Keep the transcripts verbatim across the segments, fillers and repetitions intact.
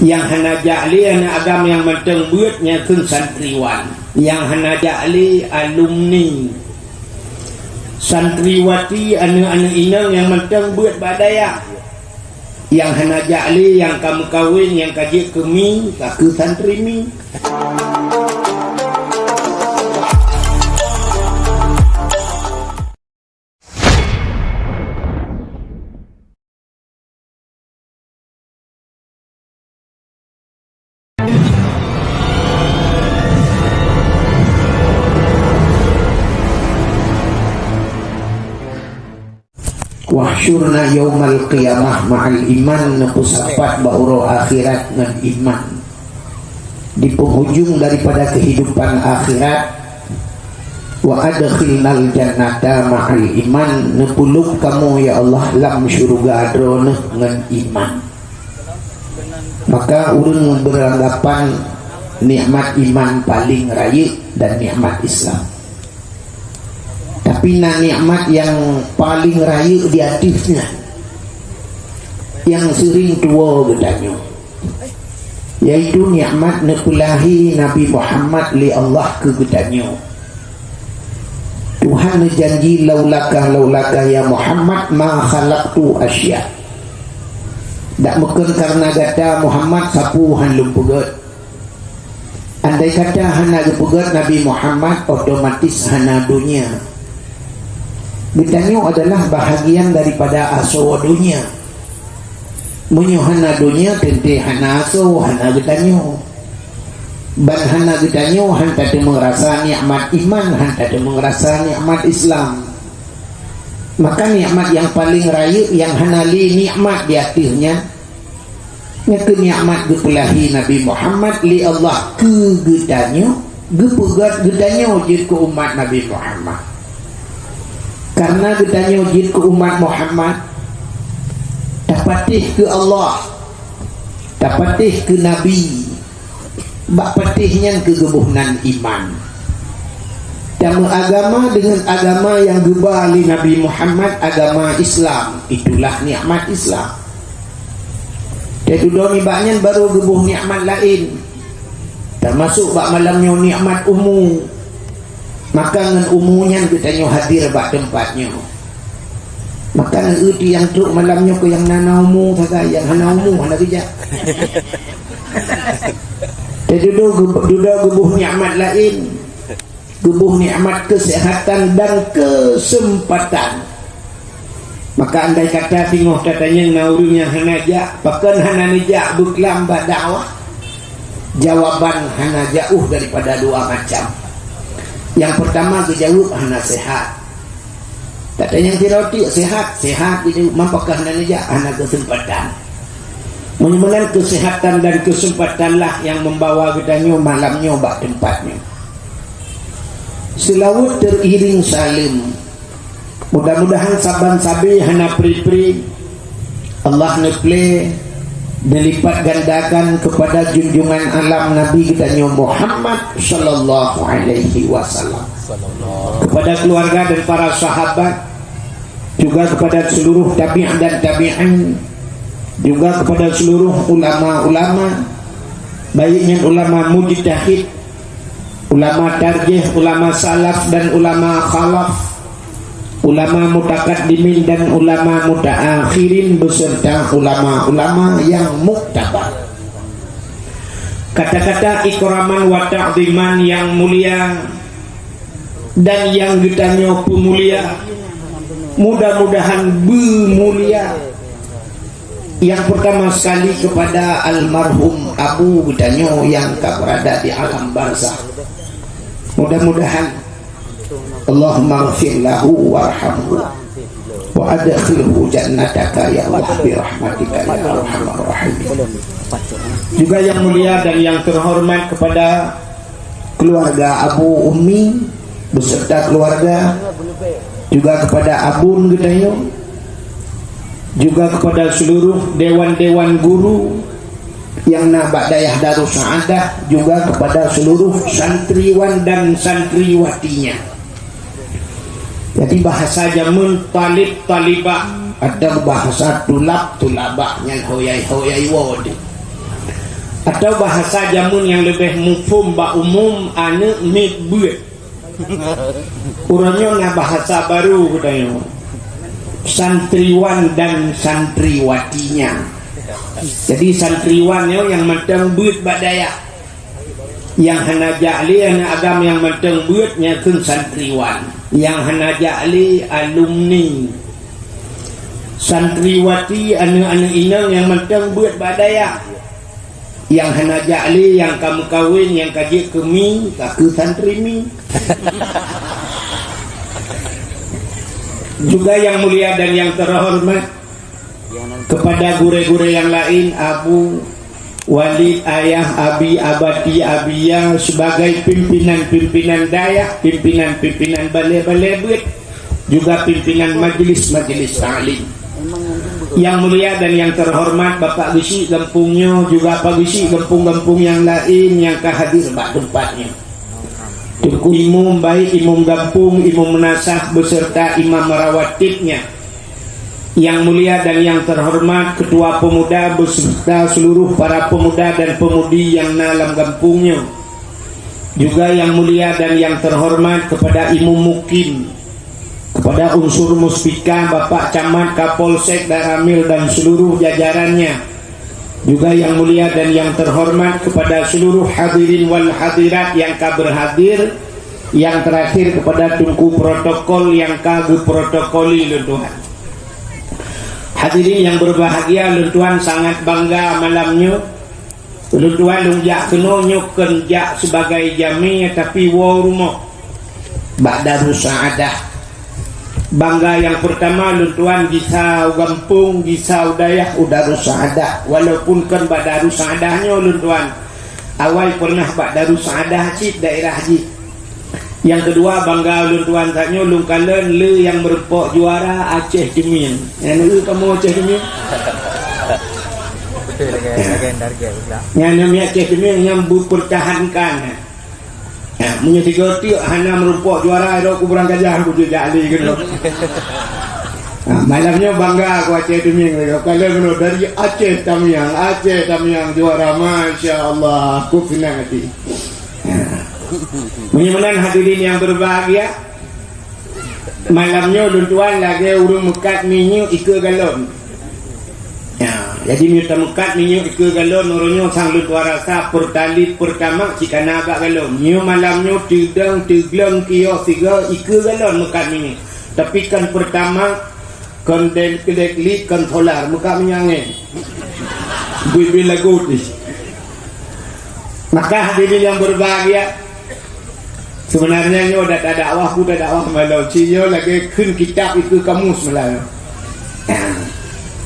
Nyang hana jak lé aneuk agam nyang mantong beuet nyan kheun santriwan. Nyang hana jak lé alumni. Santriwati, aneuk-aneuk inong nyang mantong beuet bak dayah. Nyang hana jak lé, nyang ka meukawen, nyang ka jeuet keu mi, ka keu santri mi. Wahsyurna yaumal qiyamah ma'al iman, neupeusapat bak uroe akhirat ngon iman. Di penghujung daripada kehidupan akhirat, wa adkhilnal jannata ma'al iman, neupeulheueh kamoe, ya Allah, lam syeuruga Droeneuh ngon iman. Maka ureuëng beranggapan nikmat iman paling rayeuk dan nikmat Islam. Tapi na nikmat nyang paling rayeuk di ateueh nyan, nyang seuring tuwoe geutanyoe, yaitu nikmat neupeulahé Nabi Muhammad lé Allah keu geutanyoe. Tuhan neujanji, "Laulaka, laulaka ya Muhammad ma khalaqtu asya." Dak meukon kareuna gata Muhammad sapeue han lôn peugét. Andai kata hana geupeugét Nabi Muhammad, otomatis hana donya. Geutanyoe adalah bahagian daripada asoe donya. Meunyoe hana donya, teuntée hana asoe, hana geutanyoe. Ban hana geutanyoe, han tateumé rasa nikmat iman, han tateumé rasa nikmat Islam. Maka nikmat nyang paleng rayeuk nyang hana lé nikmat di ateueh nyan, nyan keuh nikmat geupeulahé Nabi Muhammad lé Allah keu geutanyoe, geupeugét geutanyoe jeuet keu umat Nabi Muhammad. Kareuna geutanyoe jeuet keu umat Muhammad, tapatéh keu Allah, tapatéh keu Nabi, bak patéh nyan keuh geuboh nan iman. Tameuagama deungon agama nyang geuba lé Nabi Muhammad, agama Islam, itulah nikmat Islam. Teududoe nibak nyan barô geuboh nikmat laén, teumasok bak malam nyoe nikmat umu. Maka ngon umu nyan geutanyoe hadir bak teumpat nyoe. Maka neueu nyang trok malam nyoe keu nyang na, na umu sagai, nyang hana umu hana geujak. Teududoe geu-, dudoe geuboh nikmat laén. Geuboh nikmat keuseuhatan dan keuseumpatan. Maka andai kata singoh tatanyong na ureuëng nyang hana jak, pakon hana neujak beuklam bak dakwah? Jawaban hana jauh daripada dua macam. Nyang peurtama geujaweueb hana seuhat. Tatanyong sidroe teuk seuhat, seuhat geujaweueb, man pakon hana neujak, hana keuseumpatan. Meunyoe meunan keuseuhatan dan keuseumpatanlah nyang membawa geutanyoe malam nyoe bak teumpat nyoe. Seulaweuet teuiréng saleuem. Mudah-mudahan saban sabe hana pri-pri Allah neuplé, neulipat gandakan kepada junjungan alam Nabi geutanyoe Muhammad sallallahu alaihi wasallam, kepada keluarga dan para sahabat, juga kepada seluruh tabi'in dan tabi'in, juga kepada seluruh ulama-ulama, baik nyan ulama mujtahid, ulama tarjih, ulama salaf dan ulama khalaf, ulama mutakaddimin dan ulama mutaakhirin, beserta ulama-ulama yang muktabar. Kata-kata ikraman wa ta'ziman yang mulia dan yang geutanyoe peumulia, mudah-mudahan beumulia. Yang pertama sekali kepada almarhum Abu geutanyoe yang ka berada di alam barzakh. Mudah-mudahan, Allahumma ghfir lahu warhamhu wa adkhilhu jannataka ya Allah bi rahmatika ya arhamar rahimin. Juga yang mulia dan yang terhormat kepada keluarga Abu Ummi beserta keluarga, juga kepada Abun geutanyoe, juga kepada seluruh dewan-dewan guru yang na bak dayah Darussaaddah, juga kepada seluruh santriwan dan santriwatinya. Jadi bahasa jameun talib talibah atau bahasa tulab tulabah nyan hoyai-hoyai woe. Atau bahasa jameun nyang leubeh muphom bak umum, aneuk miet beuet. Uroe nyoe na bahasa baru geutanyoe. Santriwan dan santriwatinya. Jadi santriwan nyoe nyang mantong beuet bak dayah. Nyang hana jak lé aneuk agam nyang mantong beuet nyan kheun santriwan. Nyang hana jak lé alumni. Santriwati aneuk-aneuk inong nyang mantong beuet bak dayah. Nyang hana jak lé, nyang ka meukawen, nyang ka jeuet keu mi, ka keu santri mi. Juga yang mulia dan yang terhormat, kepada gurée-gurée yang lain, Abu, Walid, Ayah, Abi, Abati, Abiya, sebagai pimpinan-pimpinan dayah, pimpinan-pimpinan balé-balé beuet, juga pimpinan majlis-majlis taklim. Yang mulia dan yang terhormat Bapak Geuchik gampông nyoe, juga Pak Geuchik gampông-gampông nyang laén nyang ka hadir bak teumpat nyoe. Teungku Imum, baik Imum gampông, Imum meunasah, beserta Imam rawatibnya. Yang mulia dan yang terhormat Ketua Pemuda beserta seluruh para pemuda dan pemudi yang na lam gampông nyoe. Juga yang mulia dan yang terhormat kepada Imum Mukim, kepada unsur Muspika, Bapak Camat, Kapolsek, Danramil dan seluruh jajarannya. Juga yang mulia dan yang terhormat kepada seluruh hadirin wal hadirat yang ka berhadir, yang terakhir kepada Teungku Protokol yang ka geuprotokoli lôn tuan. Hadirin yang berbahagia, lôn tuan sangat bangga malam nyoe. Lôn tuan lôn jak keunoe nyoe kon jak sebagai jamé, tapi woe rumoh. Bak Darussa'adah. Bangga nyang peurtama lôn tuan gisa u gampông, gisa u dayah u Darussa'adah. Walaupun kon bak Darussa'adah nyoe lôn tuan awai pernah bak Darussa'adah cit daerah jih. Nyang keudua, bangga lôn tuan tanyoe lôn kalon le nyang meureumpok juara Aceh Teumieng. Nyang neueu kamoe Aceh Teumieng? Betul lagi, lagi target pula. Nyang neumiet Aceh Teumieng nyang beupeurtahankan. Nah, meunyoe sigoe tiek hana meureumpok juara, rot kuburan gajah ku jejak lé keunoe. Nah, malam nyoe bangga ku Aceh Teumieng lagée kalon keunoe dari Aceh Tamiang, Aceh Tamiang juara, masya Allah, ku senang hati. Nah, meunyoe meunan hadirin yang berbahagia, malam nyoe lôn tuan lagée ureuëng meukat minyeuk ikeue galon. Ya, jadi meunyoe tameukat minyeuk ikeue galon uroe nyoe sang lôn tuan rasa Pertalite, Pertamax cit kana bak galon. Nyoe malam nyoe teudong teuglong kios sigoe ikeue galon meukat minyeuk. Tapi kon Pertamax, kon Dek-, Dek Lit, kon solar, meukat minyeuk angén. Bui-bui lagut jih. Maka hadirin yang berbahagia, sebenarnya nyoe data dakwah, ku dakwah malam. Cit nyoe lagée kheun kitab ikeue kamus malam.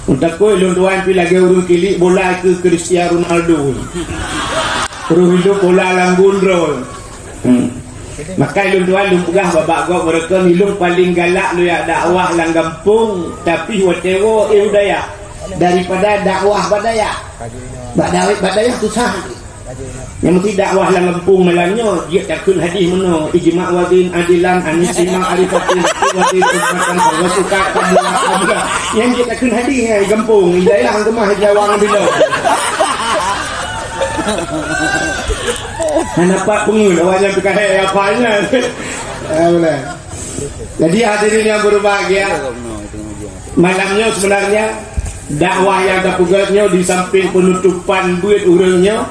Takot lôn tuan pih lagée ureuëng kilik bola ikeue Cristiano Ronaldo. Roh hidup bola lam gundrol. Hmm. Maka lôn tuan lôn peugah bak gob meureuka, ilôn paling galak lôn jak dakwah lam gampông, tapi watée woe éh u dayah daripada dakwah bak dayah. Bak dayah, bak dayah susah. Nyang meusti dakwah lam gampông malam nyoe, jeuet takheun hadih meunoe, ijma' wadin adilan, anis simak arifatin, wadin umatan, wa suka kamula kamula. Nyang jeuet takheun hadih nyan di gampông, di dayah keumah di Jawa ngon bilong. Hana pat peungeut awak nyan peukahék apa nyan. Ya, boleh. Jadi hadirin yang berbahagia, malam nyoe sebenarnya dakwah nyang tapeugét nyoe di samping penutupan buet ureuëng nyoe,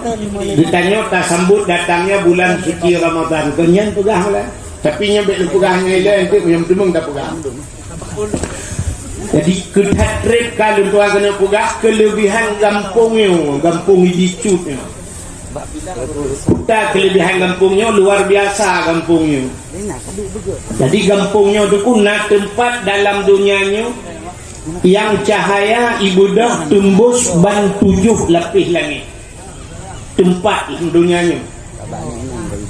geutanyoe tasambot datangnya bulan suci Ramadan. Kon nyan peugah malam. Tapi nyoe bék lôn peugah nyoe ilée, nanti nyang teumeung tapeugah. Jadi keuthat treb ka lôn tuan keuneuk peugah keulebihan gampông nyoe, gampông Idi Cut nyoe. Kuta keulebihan gampông nyoe luar biasa gampông nyoe. Jadi gampông nyoe teungku na teumpat dalam donya nyoe nyang cahaya ibeudôh teumbôh ban tujoh lapéh langét. Teumpat donya nyoe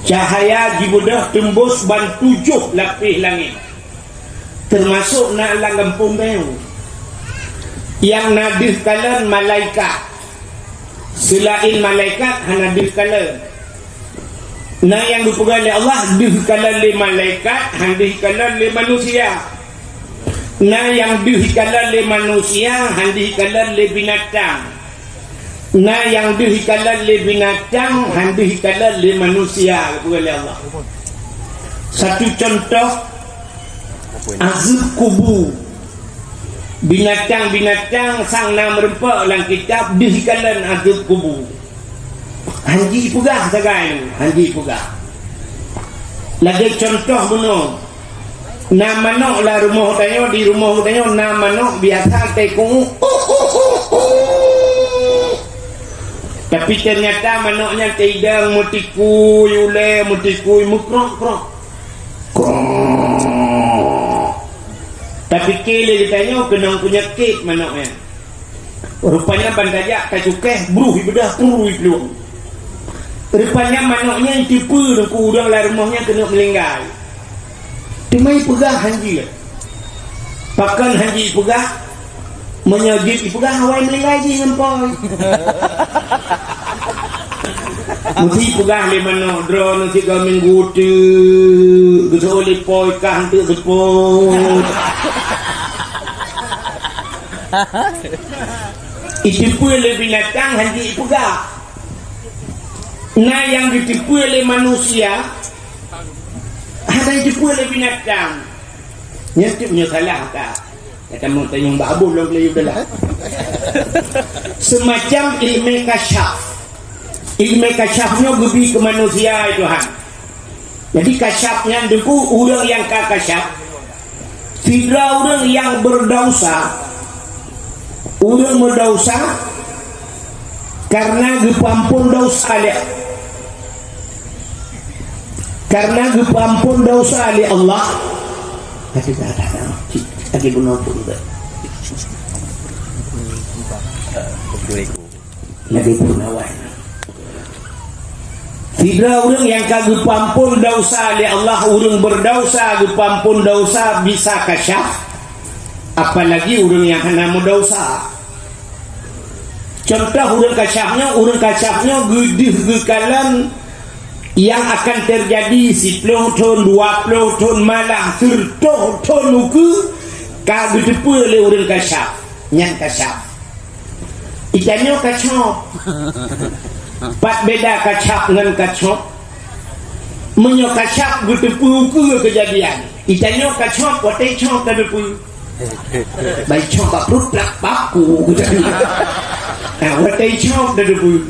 cahaya jibeudôh teumbôh ban tujoh lapéh langét. Teumasok na lam gampông nyoe nyang na deuh kalon malaikat. Seulaén malaikat hana deuh kalon. Na nyang geupeugah lé Allah deuh kalon lé malaikat, han deuh kalon lé manusia. Na nyang deuh kalon lé manusia, han deuh kalon lé binatang. Na nyang deuh ikalon lé binatang, han deuh ikalon lé manusia, geupeugah lé Allah. Satu contoh, azab kubu. Binatang-binatang sang na meurumpok lam kitab deuh ikalon azab kubu. Han jipeugah sagai, han jipeugah. Lagée contoh bunoe, na manok lam rumoh tanyoe, di rumoh tanyoe na manok biasa teukong. Tapi ternyata manok nyan teidong meutikui ulée, meutikui meukrok-krok. Krok. Tapi keu lé geutanyoe keunong peunyakét manok nyan. Rupanya ban tajak tacukeh, bruh ibeudah, kru iplueng. Rupanya manok nyan iteupeue teungku ureuëng lam rumoh nyan keuneuk meuninggai. Teuma ipeugah han jeuet. Pakon han jeuet ipeugah? Meunyoe jeuet ipeugah, awai meuninggai jih ngon pôi. Meusti ipeugah lé manok, droeneuh sigoe minggu teuk, geuseuôt lé pôi kah teuk seupôt. Iteupeue lé binatang han jeuet ipeugah. Na nyang geuteupeue lé manusia, hana jiteupeue lé binatang. Nyan cit nyoe salah ka. Kata mau tanyong bak abon lom keu lah. Semacam ilmu kasyaf. Ilmu kasyaf nyoe geubi keu manusia, Tuhan. Jadi kasyaf nyan teungku ureuëng nyang ka kasyaf. Sidroe ureuëng nyang beudausa, ureuëng meudausa karena geupeuampon dausa lé, karena geupeuampon dausa lé Allah. Lagi bunoe pun. Lagée peunawan. Sidroe ureuëng nyang ka geupeuampon dausa lé Allah, ureuëng beudausa geupeuampon dausa bisa kasyaf, apalagi ureuëng nyang hana meudausa. Contoh ureuëng kasyaf nyoe, ureuëng kasyaf nyoe geudeuh geukalon nyang akan teujadi siploh thon, dua ploh thon, malah sireutoh thon ukeue ka geuteupeue lé ureuëng kasyaf. Nyan kasyaf. Itanyoe kacop. Pat beda kacap ngon kacop? Meunyoe kacap geuteupeue ukeue keujadian, itanyoe kacop watée cop tateupeue. Bai cop bak pruet plak bak ku geuteupeue. Nah, watée cop tateupeue.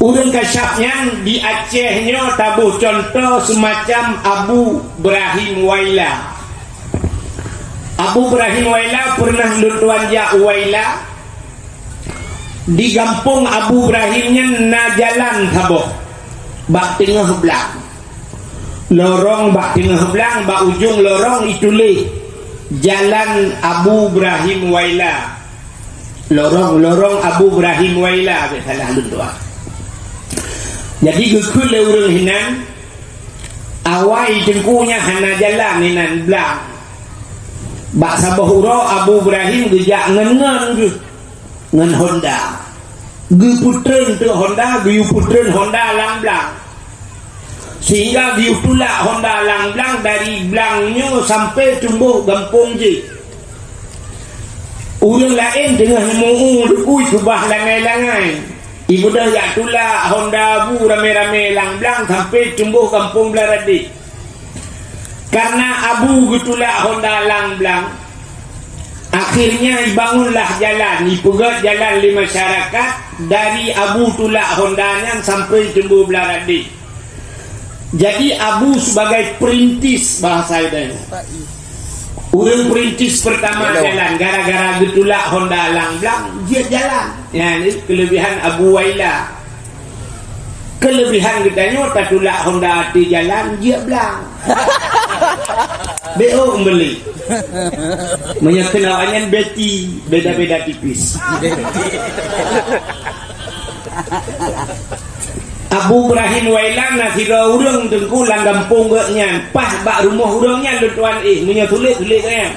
Ureuëng kacap nyan di Aceh nyoe taboh cuntoh seumacam Abu Ibrahim Waila. Abu Ibrahim Waila peureunah lôn tuan jak u Waila. Di gampông Abu Ibrahim nyan na jalan saboh bak teungoh blang. Lorong bak teungoh blang, bak ujong lorong ituléh Jalan Abu Ibrahim Waila. Lorong, lorong Abu Ibrahim Waila, bèk salah lôn tuan. Jadi geukheun lé ureuëng hinan, awai teungku nyan hana jalan hinan blang. Bak saboh uroe Abu Ibrahim geujak ngon-ngon geuh ngon honda. Geupeutreun teuk honda, geuyue peutreun honda lam blang. Sehingga geuyue tulak honda lam blang, dari blang nyoe sampai tuboh gampông jih. Ureuëng laén teungoh meu-u lukui keubah langai-langai. Ibeudôh jak tulak honda Abu ramé-ramé lam blang sampai tuboh gampông Blang Radék. Karena Abu geutulak honda lam blang, akhirnya ibangunlah jalan, ipeugét jalan lé masyarakat dari Abu tulak honda nyan sampai tuboh Blang Radék. Jadi Abu sebagai perintis bahasa Iban. Ureuëng perintis pertama jalan, gara-gara geutulak honda lam blang, jeuet jalan. Nyan kelebihan Abu Waila. Kelebihan geutanyoe tatulak honda ateueh jalan, jeuet blang. Bèk ôk meuli. Meunyoe keu awaknyan Betty, beda-beda tipis. Abu Ibrahim Waila na sidroe ureuëng teungku lam gampông geuh nyan, paih bak rumoh ureuëng nyan lôn tuan éh, meunyoe tuléh-tuléh geuh nyan.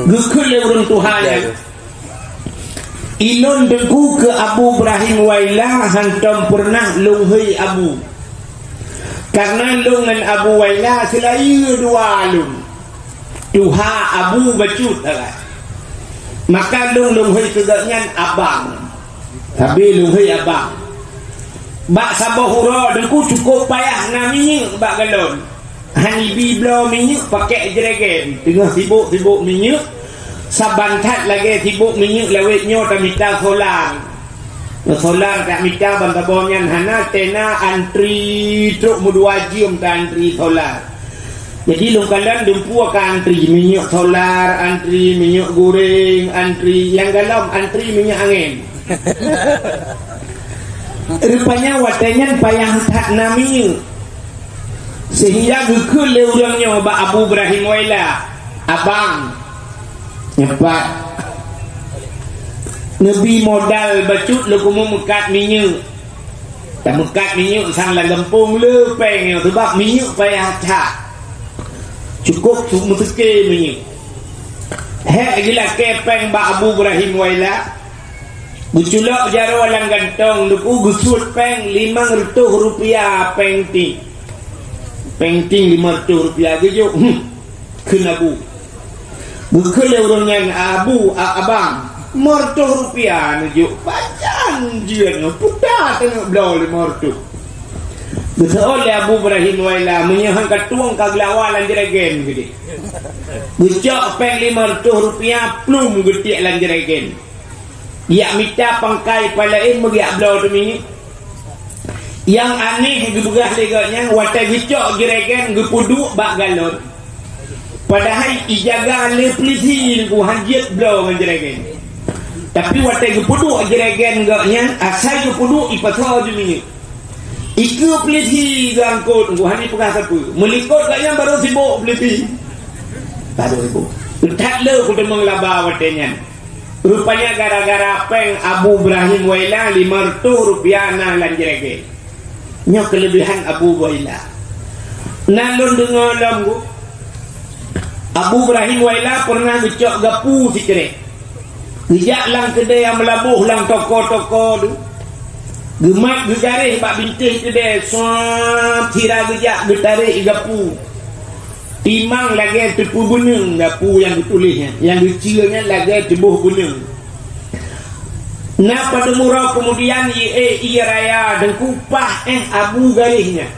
Geukheun lé ureuëng tuha nyan. Ilôn teungku keu Abu Ibrahim Waila hantom peureunah lôn hôi Abu. Karena lôn ngon Abu Waila seulayeue dua lôn. Tuha Abu bacut sagai. Maka lôn lôn hôi keu gobnyan abang. Sabe lôn hôi abang. Bak saboh uroe Teungku cukôp payah na minyeuk bak galon. Hana ibi bloe minyeuk pakèk jregen. Teungoh sibôk-sibôk minyeuk, saban that lagèe sibôk minyeuk lawét nyoe tamita solar. Solar tamita ban saboh nyan hana tena antri trôk meudua jeuem ta antri solar. Jadi lôn kalon dumpeue ka antri minyeuk solar, antri minyeuk goreng, antri nyang galom, antri minyeuk angén. Rupanya watèe nyan payah that na minyeuk. Sehingga geukheun lé ureueng nyoe bak Abu Ibrahim Waila, "Abang, nyoe pat, neubi modal bacut lôn keumeung meukat minyeuk." Tameukat minyeuk sang lam gampông le péng nyoe, sabab minyeuk payah that. Cukôp su-, meuseuké minyeuk. Hék geulakèe péng bak Abu Ibrahim Waila, geuculok jaroe lam gantong Teungku, geusuet péng limong reutôh rupiah péng tieng. Péng tieng limong reutôh rupiah geujok, hmm, kheun Abu. Geukheun lé ureueng nyan, "Abu, a-, abang, limong reutôh rupiah neujok, pajan jeuet nyoe, puta teungeut bloe limong reutôh." Geuseuôt lé Abu Ibrahim Waila, "Meunyoe han ka tueng ka geulawa lam jregen," geudeh. Geucok péng limong reutôh rupiah, plum geutiek lam jregen. Geujak mita pangkai pah laén meugeuyak bloe teuh minyeuk. Nyang aneh geupeugah lé gobnyan, watèe geucok jregen geupeuduek bak galon. Padahai ijaga lé peulisi Teungku, han jeuet bloe ngon jregen. Tapi watèe geupeuduek jregen gobnyan, asai geupeuduek ipasoe ju minyeuk. Ikeue peulisi geuangkot Teungku, hana ipeugah sapeue. Meulikot gobnyan barô sibôk peulisi. Barô sibôk. That le kuteumèe laba watèe nyan. Rupanya gara-gara péng Abu Ibrahim Waila limong reutôh rupiah na lam jregen. Nyoe keuleubehan Abu Waila. Na lôn deungö lom, Bu. Abu Ibrahim Waila peureunah geucok gapu sikrek. Geujak lam keudè nyang meulaboh lam toko-toko tu. Geumat geugaréh bak bintéh keudè, suap sira geujak geutarek gapu. Timang lagèe teupeu beuneueng gapu nyang geutuléh nyan, nyang geuceue nyan lagèe teuboh beuneueng. Na padum uroe keumudian, ié, ié raya Teungku, paih éh Abu garéh nyan.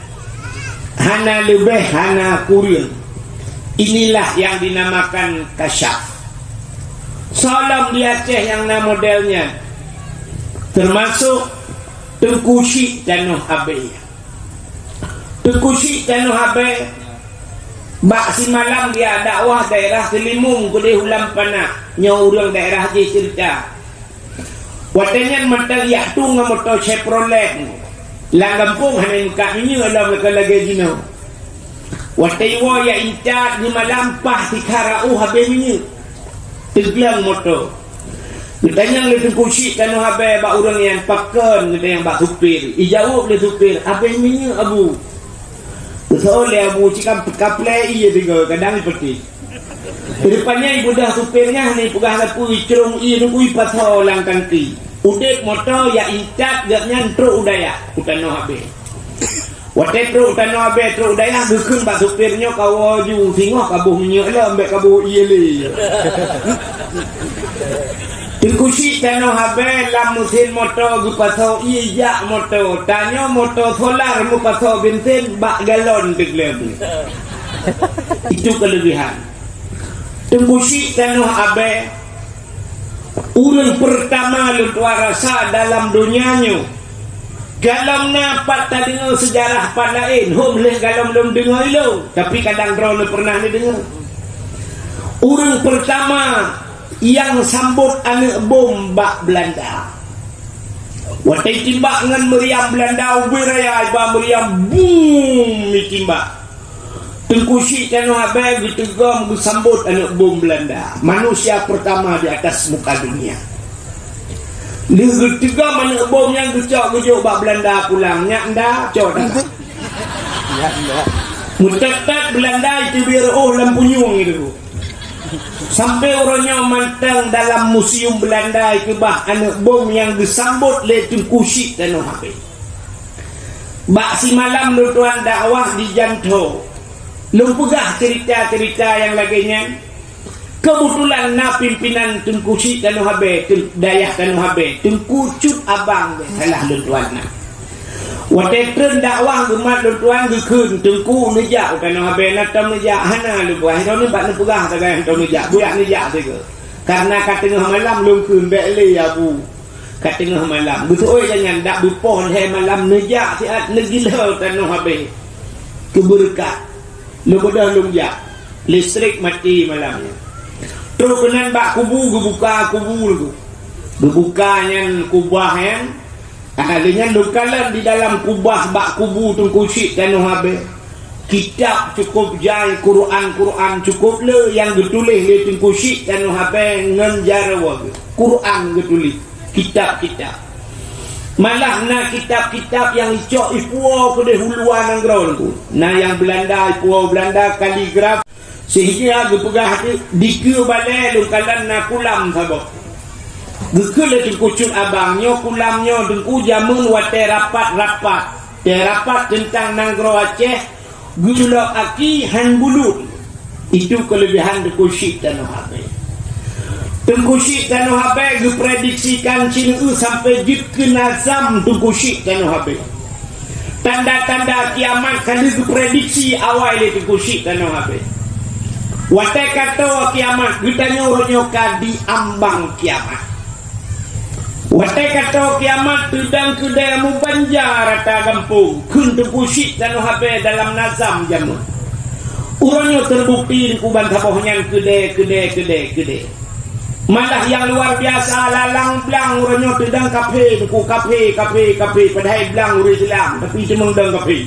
Hana leubeh, hana kureueng. Inilah yang dinamakan kasyaf. Soe lom di Aceh nyang na model nyan, teumasok Teungku Chik Tanoh Abée. Teungku Chik Tanoh Abée bak simalam geujak dakwah daerah Seulimum keudeh u Lampanak, nyoe ureueng daerah jih ceurita. Watèe nyan mantong jak tueng ngon moto Chevrolet. Lam gampông hana meukat minyeuk lom lagèe-lagèe jinoe. Watèe iwoe jak intat geumalam, paih sikha rauh habéh minyeuk. Teugleng moto. Geutanyong lé Teungku Chik Tanoh Abée bak ureueng nyan, "Pakon?" Geutanyong bak supir. Ijaweueb lé supir, "Habéh minyeuk, Abu." Geuseuôt lé Abu, "Cit ka, ka plè ié tiga, kadang ipeuti." Rupanya ibeudôh supir nyan hana ipeugah sapeue, icrông ié Teungku ipasoe lam tangki. Udép moto jak intat gobnyan trôk u dayah, u Tanoh Abée. Watèe trôk u Tanoh Abée, trôk u dayah, geukheun bak supir nyoe, "Kawoe ju, singoh ka boh minyeuk lom, bèk ka boh ié lé." Teungku Chik Tanoh Abée lam meusén moto geupasoe ié jak moto. Tanyoe moto solar meupasoe bensin bak galon teugleng. Itu kelebihan. Teungku Chik Tanoh Abée, ureueng peurtama lôn tuan rasa dalam donya nyoe. Galom na pat tadeungoe seujarah pat laén, hom lheueh galom lôn deungoe ilôn, tapi kadang droeneuh peureunah neudeungoe. Ureueng peurtama nyang sambot aneuk bom bak Beulanda. Watèe itimbak ngon meuriam Beulanda, ubé raya iba meuriam, bum, itimbak. Teungku Chik Tanoh Abée geuteugom geusambot aneuk bom Beulanda, manusia peurtama di atas muka dunia. Lheueh geuteugom aneuk bom nyan geucok geujok bak Beulanda pulang, nyak nda, cok dah. Meutot-tot Beulanda iteubiet reuôh lam punyueng itu. Sampoe uroe nyoe mantong dalam museum Beulanda ikeubah aneuk bom nyang geusambot lé Teungku Chik Tanoh Abée. Bak simalam lôn tuan dakwah di Jantho, lôn peugah ceurita-ceurita nyang lagèe nyan. Keubeutulan na pimpinan Teungku Chik Tanoh Abee, teung-, dayah Tanoh Abee, Teungku Cut Abang, salah lôn tuan na. Watée treun dakwah geumat lôn tuan geukheun, "Teungku, neujak u Tanoh Abee, na tom neujak?" "Hana lôn tuan, droeneuh bak neupeugah sagai hana tom neujak, buyak neujak sigoe." Karena ka teungoh malam lôn kheun, "Bék lé, Abu." Ka teungoh malam. Geuseuôt lagée nyan, dak beupoh lhée malam neujak siat neugilo Tanoh Abee. Keubeureukat. Lôn beudôh lôn jak. Listrik maté malam nyan. Trok keunan bak kubu, geubuka kubu laju. Geubuka nyan kubah nyan. Ah, lé nyan lôn kalon di dalam kubah bak kubu Teungku Chik Tanoh Abee. Kitab cukôp jai, Quran-Quran cukôp le nyang geutuléh lé Teungku Chik Tanoh Abee ngon jaroe geuh. Quran geutuléh, kitab-kitab. Malah na kitab-kitab nyang icok ipuwoe keudeh u luwa nanggroe Teungku. Na nyang Beulanda, ipuwoe Beulanda, kaligraf. Sehingga geupeugah di, dikeue balée lôn kalon na kulam saboh. Geukheun lé Teungku Cut Abang, "Nyoe kulam nyoe Teungku jameun watée rapat-rapat. Watée rapat teuntang nanggroe Aceh, geulok aki han bulut." Itu keuleubiehan Teungku Chik Tanoh Abee. Teungku Chik Tanoh Abee geuprediksikan sineuk sampoe jeuet keu nazam Teungku Chik Tanoh Abee. Tanda-tanda kiamat ka lheueh geuprediksi awai lé Teungku Chik Tanoh Abee. Watée ka toe kiamat, geutanyoe uroe nyoe ka di ambang kiamat. Watée ka toe kiamat, teudong keudée mubanja rata gampông, kheun Teungku Chik Tanoh Abee dalam nazam jameun. Uroe nyoe teubukti Teungku ban saboh nyan keudée, keudée, keudée, keudée. Malah nyang luar biasa, lalang blang uroe nyoe teudong kaphé, Teungku, kaphé, kaphé, kaphé, padahai blang ureuëng Islam, tapi teuma dong kaphé.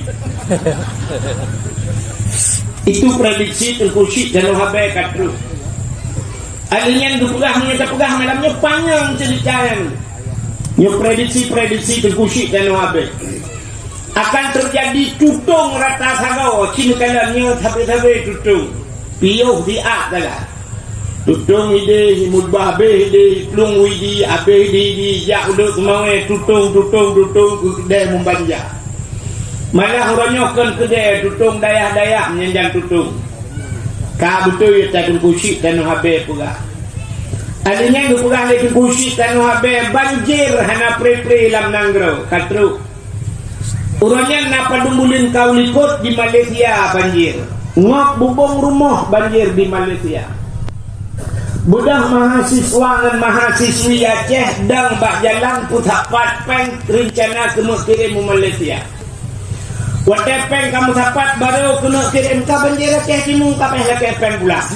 Itu prediksi Teungku Chik Tanoh Abee ka trok. Alheuh nyan geupeugah, meunyoe tapeugah malam nyoe panyang ceurita nyan. Nyoe prediksi-prediksi Teungku Chik Tanoh Abee. Akan teujadi tutong rata sagoe, cit neukalon nyoe sabe-sabe tutong. Piôh siat sagai. Tutong idéh, mubah abéh idéh, plueng widi, abéh di, di, jak udok seumawé, tutong, tutong, tutong, keu keudée mubanja. Malah uroe nyoe kon keudée, tutong dayah-dayah meunyan jan tutong. Ka beutôi ata Teungku Chik Tanoh Abee peugah. Alheuh nyan geupeugah lé Teungku Chik Tanoh Abee, banjir hana pre-pre lam nanggroe, ka trok. Uroe nyan na padum buleuen ka u likot di Malaysia banjir. Ngok bubông rumoh banjir di Malaysia. Beudôh mahasiswa ngon mahasiswi Aceh dong bak jalan peusapat péng reuncana keuneuk kirém u Malaysia. Watée péng ka meusapat barô keuneuk kirém ka banjir Aceh Timu ka payah lakée péng pulang.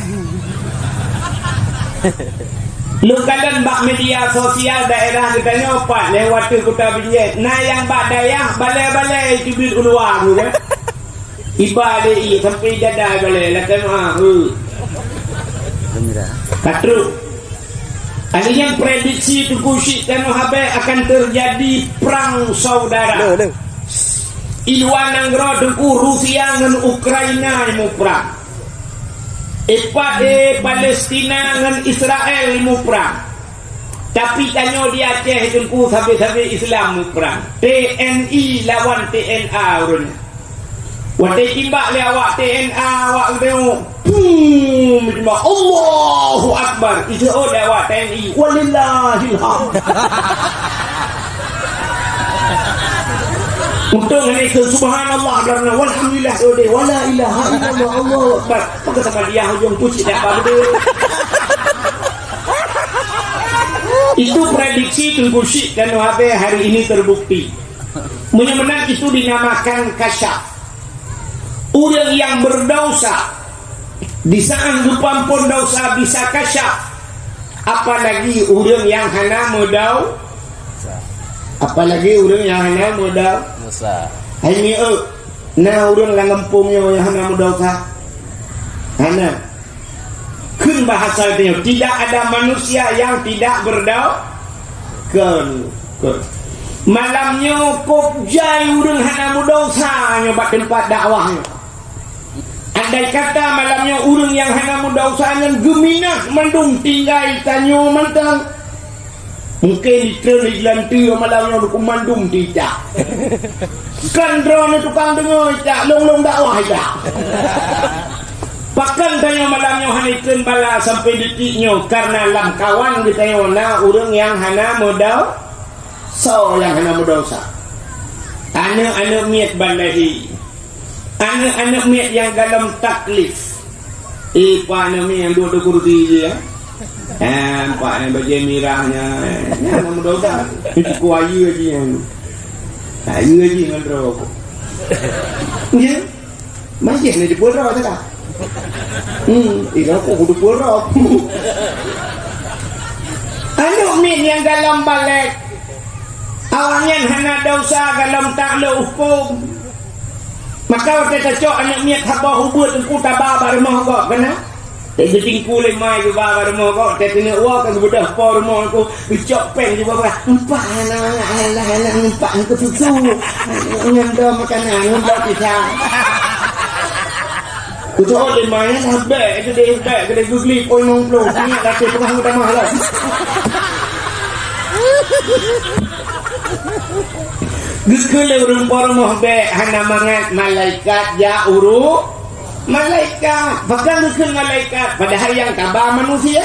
Lôn kalon bak media sosial daerah geutanyoe pat lewat Kuta Binjai. Na nyang bak dayah balée-balée teubiet u luwa tu kan. Iba lé ié sampai dada balée lakée meu'ah. Ka trok. Alheuh nyan prediksi Teungku Chik Tanoh Abee akan teujadi prang saudara. Di luwa nanggroe Teungku, Rusia ngon Ukraina muprang. Ipat, eh, Palestina ngon Israel muprang. Tapi tanyoe di Aceh Teungku sabe-sabe Islam muprang. T N I lawan T N A ureuëng. Watée timbak lé awak T N A, awak geuteuôt, pum, timbak, "Allahu Akbar." Iseuôt lé awak T N I, "Walillahil hamd." Untông hana ikheun, "Subhanallah," dan "Walhamdulillah," oh deh, "Wala ilaha illallah, Allahu Akbar." Maka sama dia ujong pucit dah apa betul. Itu prediksi Teungku Chik Tanoh Abee hari ini terbukti. Meunyoe meunan itu dinamakan kasyaf. Ureuëng nyang beudausa, di saát geupeuampôn dausa bisa kasyaf, apalagi ureuëng nyang hana meudau-, apalagi ureuëng nyang hana meudau-, Dosa. Hai mieu, na ureuëng lam gampông nyoe nyang hana meudausa? Hana. Kheun bahasa geutanyoe, tidak ada manusia yang tidak berdau-, kon, kon. Malam nyoe kôb jai ureuëng hana meudausa nyoe bak teumpat dakwah nyoe. Andai kata malam nyoe ureuëng nyang hana meudausa nyan geuminah mandum tinggai tanyoe mantong, Mungken itreun igeulanteu malam nyoe dukun mandum teuicak. Kan droeneuh tukang deungoe icak, lôn-lôn dakwah icak. Pakon tanyoe malam nyoe hana ikheun bala sampai detik nyoe, karena lam kawan geutanyoe na ureuëng nyang hana meudau-, soe nyang hana meudausa. Aneuëk-aneuëk miet ban lahé. Aneuëk-aneuëk miet nyang galom taklif. Eh, pak aneuëk miet nyang duek di kursi jih, ya. Eh, pak aneuëk bajée mirah nyan, eh, nyan hana meudausa. Itu ku ayeue jih nyan. Ayeue jih ngon droe. Ya. Majih ni dipeudroe saja. Hmm, ira ku kudu peudroe. Aneuëk miet nyang galom balek, awaknyan hana desya galom taklok huköm. Maka watée tacok aneuëk miet saboh ubeut teungku taba bak rumoh gob, keunan? Teugeudingku lé mai geuba bak rumoh gob, teuteungeut woe ka geubeudôh po rumoh teungku, geucok péng geuba bak, "Empat anak, anak, anak, empat ngon susu. Ngon dua makanan, ngon dua pisang." Kucok lé mai, anak bèk, itu deh bèk, geude geuglik, oi, nong ploh, ingat lagi peugah meutamah lah. Geukheun lé ureuëng po rumoh bèk, hana mangat malaikat jak uroe. Malaikat, pakon geukheun malaikat, padahai nyang taba manusia.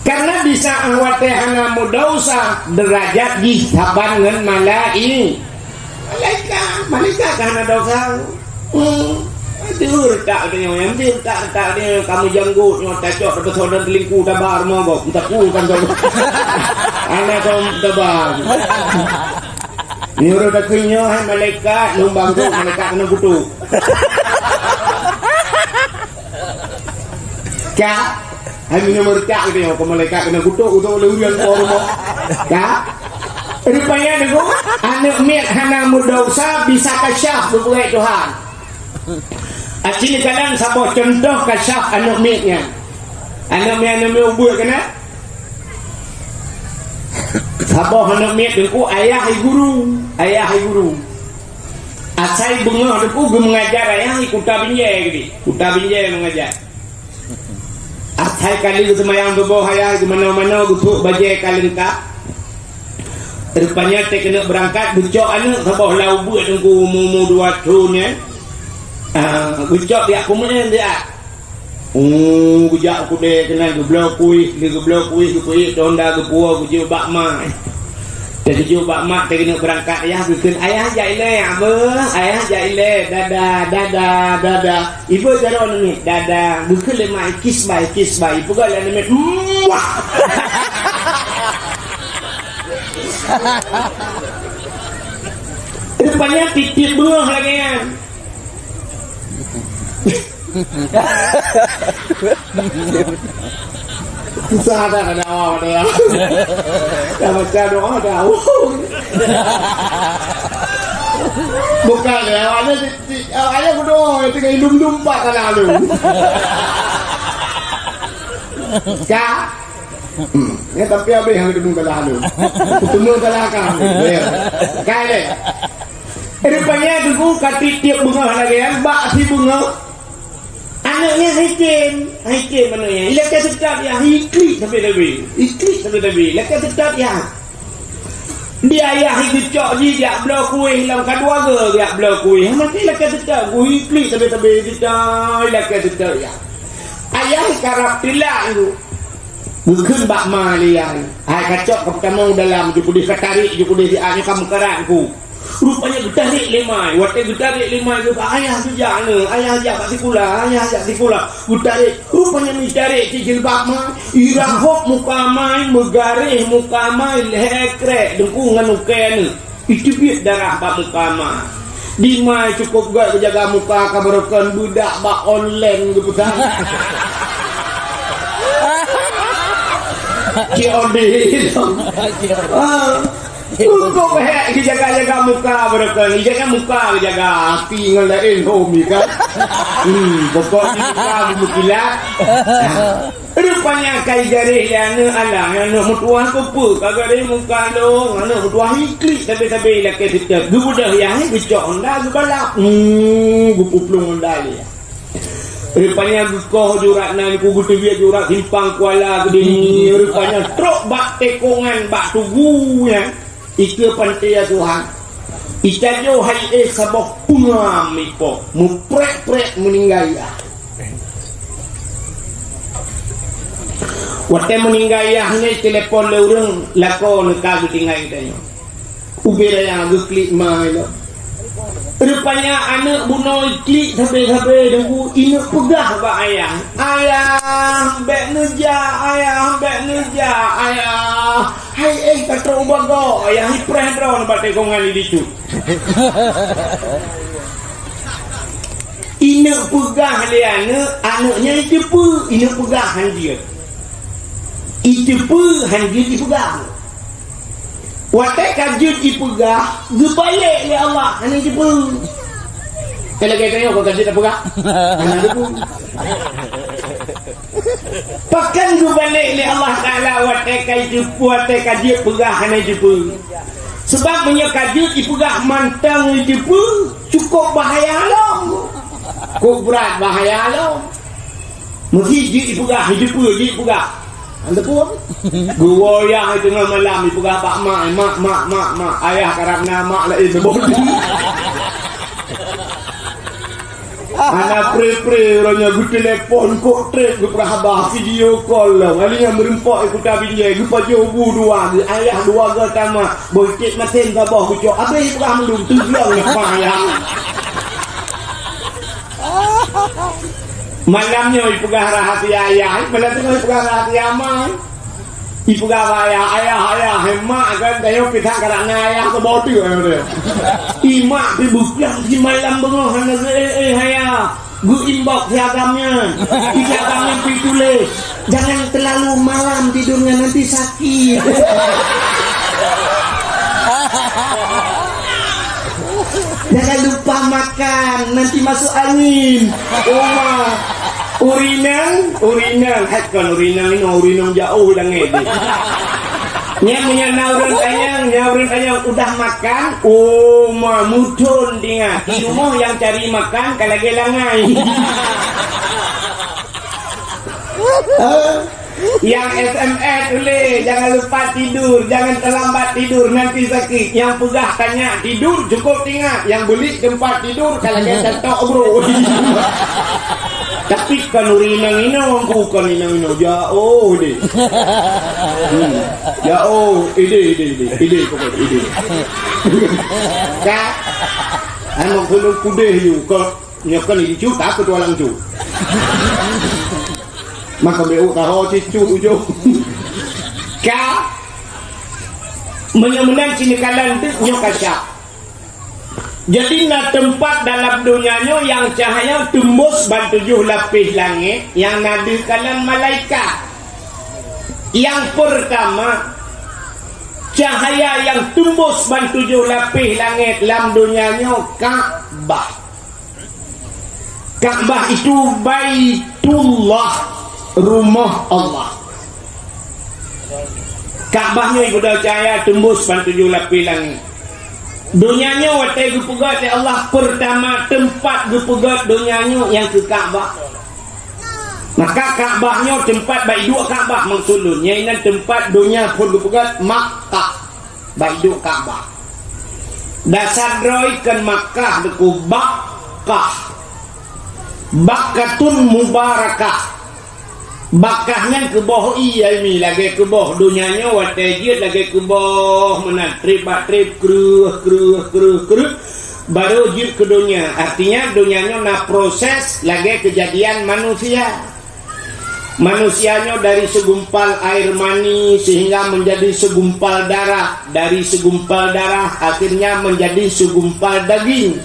Karena di saat watée hana meudesya, deurajat jih saban ngon malai-, malaikat. Malaikat ka hana desya. Hmm. Aduh, retak teuh nyoe, nyang penting retak, retak teuh nyoe, kamoe janggut nyoe, tacok, tapeusoe dan teulingku, taba rumoh gob, entah ku kan soe. Hana soe taba. Nyoe uroe takheun nyoe, hai malaikat, lumbang tu, malaikat keuneuk kutok. Ka, hai meunyoe meuretak gitu nyoe, keu malaikat keuneuk kutok, kutok lé ureuëng po rumoh. Ka? Rupanya deungoe, aneuëk miet hana meudesya bisa kasyaf beubuet Tuhan. Aci kadang saboh contoh kasyaf aneuëk miet nyan. Aneuëk miet, aneuëk miet ubeut keunan. Saboh aneuëk miet teungku, ayah i guru, ayah i guru. Asai beungoh teungku geumeungajar ayah i kuta Binjai geubi. Kuta Binjai meungajar. Asai kali geuseumayang suboh ayah geumanoe-manoe, geupeuek bajée ka leungkap. Rupanya teuh keuneuk beurangkat, geucok aneuëk saboh lam ubeut teungku umu-umu dua thon nyan. Ah, geucok jak peumeu'en jak. Oh, geujak u keudè keunan geubloe kueh, lheueh geubloe kueh, geupeuék di honda geupuwoe geujok bak ma. Teuh geujok bak ma, teuh keuneuk beurangkat ayah geukheun, "Ayah jak ilée, Abah, ayah jak ilée, dadah, dadah, dadah." Iba jaroe namiet, "Dadah." Geukheun lé ma, "Ikis bai, ikis bai." Ipeugah lé namiet, "Muah!" Rupanya tieb-tieb beungoh lagée nyan. Susah dah ada awak dah. Dah baca doa dah. Bukan ya, awaknya di, di, awaknya berdoa tinggal ilum-lum pak kalah lu. Ka? Hmm. Ya, tapi habis yang ketemu kalah lu. Ketemu kalah kan. Ya. Ka deh. Rupanya dulu ka tieb-tieb beungoh lagée nyan, bak si beungoh. Aneuëk nyan hikém, hikém aneuëk nyan. Ilakée seutôt ya, iklik sabe-sabe. Iklik sabe-sabe, ilakée seutôt ya. Di ayah geucok jih jak bloe kueh lam kadua ge jak bloe kueh. Mati ilakée seutôt, iklik sabe-sabe, seutôt, ilakée seutôt ya. Ayah karab tilak tu. Geukheun bak ma lé ayah. Hai kacok ka peutamong dalam, ju keudeh ka tarék, ju keudeh di ayah ka meukarat ku. Rupanya geutarek lé ma, watée geutarek lé ma geuba, "Ayah geujak nyoe, ayah jak bak sikula, ayah jak sikula." Geutarek, rupanya meutarek cit jilbab ma, irahop muka ma, meugaréh muka ma, lhée krek deungon ukée nyoe. Iteubiet darah bak muka ma. Di ma cukôp gét geujaga muka ka barokon beudak bak online geupeusan. Cik Odi. Ah. Untuk hek dijaga-jaga muka barokon, dijaga muka dijaga, hati ngon laén hom ni kan. Hmm, pokok ni muka meukilat. Rupanya kai garéh lé aneuëk, alah, aneuëk meutuah keupeue ka garéh muka lôn, aneuëk meutuah iklik sabe-sabe ilakée seutôt. Geubeudoh yah, geucok honda geubalap. Hmm, geupuplueng honda lé. Rupanya geukoh jurat nan ku geuteubiet jurat simpang kuala geudeh. Rupanya trok bak tikongan bak tugu nyan. Ikeue panté ya Tuhan. Itajoh hai éh saboh peungam ipo. Muprek-prek meuninggai ya. Watée meuninggai ayah nyoe, telepon lé ureuëng lakoe neuka geutinggai geutanyoe. Ubé raya geuklik ma ilong. Rupanya aneuëk bunoe klik sabe-sabe deungon ineuëk peugah bak ayah, "Ayah, bék neujak, ayah, bék neujak, ayah. Hai éh ka trok u bagoe, ayah, ipreh droe bak teukongan di dicut." Ineuëk peugah lé aneuëk, aneuëk nyan iteupeue, ineuëk peugah han jeuet. Iteupeue han jeuet ipeugah. Watée ka jeuet ipeugah, geubalek lé Allah, hana iteupeue. Ka lagée tanyoe kon ka jeuet tapeugah, hana teupeue. Pakon geubalek lé Allah Taala watée ka jeuet, watée ka jeuet peugah hana jeuet peue? Sebab meunyoe ka jeuet jipeugah mantong jeuet peue, cukôp bahaya lom. Kok brat bahaya lom. Meusi jeuet jipeugah, jeuet peue, jeuet peugah. Hana peue. Geuwoe ayah teungoh malam jipeugah bak mak, "Mak, mak, mak, mak, ayah karab na mak laén bodi." Hana pre-pre uroe nyoe geutelepon, kok treb geupeurah haba, video call lom. Kali nyan meureumpok i Kuta Binjai, geupajoh bu dua, ayah dua go tamah. Boh iték masen saboh geucok, abéh ipeugah mandum, teuglong ngon ayah. Malam nyoe ipeugah rahasia ayah, malam teungoh ipeugah rahasia ma. Ipeugah bak ayah, "Ayah, ayah, hai mak kan, tanyoe pih that karab na ayah saboh teuk," ayah dia. I mak pih beuklam simalam beungoh hana geu-, eh, eh, ayah. Geu-inbox si agam nyan. Di si agam nyan pih tuléh, "Jangan terlalu malam tidurnya, nanti sakit. Jangan lupa makan, nanti masuk angin." Oma. Ureueng inong, ureueng inong, hai kon ureueng inong inoe, ureueng inong jaoh langét nyoe. Nyan meunyoe na ureueng tanyong, nyan ureueng tanyong udah makan, oh, ma, mudhon teungoh. Di rumoh nyang cari makan ka lagée langai. Nyang S M S tuléh, "Jangan lupa tidur, jangan terlambat tidur, nanti sakit." Nyang peugah tanya tidur, cukôp teuingat. Nyang beulik teumpat tidur, ka lagée santok bro. Tapi kon ureueng inong-inong, kon inong-inong. Jaoh deh. Hmm. Jaoh, ideh, ideh, ideh. Ideh, pokok ideh. Ka? Aneuk gunong kudeh you, kon Nyoe kan dicut, takot orang cut. Maka beu tahu cicut ujong. Ka meunyoe meunan sini kalan tu nyoe kaca. Jadi na teumpat dalam donya nyoe nyang cahaya teumbus ban tujoh lapéh langét nyang na deuh kalan malaikat. Nyang peurtama, cahaya nyang teumbus ban tujoh lapéh langét lam donya nyoe Ka'bah. Ka'bah itu Baitullah, rumah Allah. Ka'bah nyoe ibeudôh cahya teumbus ban tujoh lapéh langét. Donya nyoe watée geupeugét lé Allah, peurtama teumpat geupeugét donya nyoe nyang keu Ka'bah. Maka Ka'bah nyoe teumpat bak iduek Ka'bah, maksud lôn, nyan inan teumpat donya phon geupeugét Makkah. Bak iduek Ka'bah. Dasar droe kon Makkah, teungku, Bakkah. Bakkatun mubarakah. Bakkah nyan keuboh ié, ai mi, lagée keuboh donya nyoe watée jeuet lagée keuboh meunan, treb bak treb, kreueh, kreueh, kreueh, kreueh, barô jeuet keu donya. Artinya, donya nyoe na proses lagée keujadian manusia. Manusia nyoe dari segumpal air mani sehingga menjadi segumpal darah, dari segumpal darah akhirnya menjadi segumpal daging,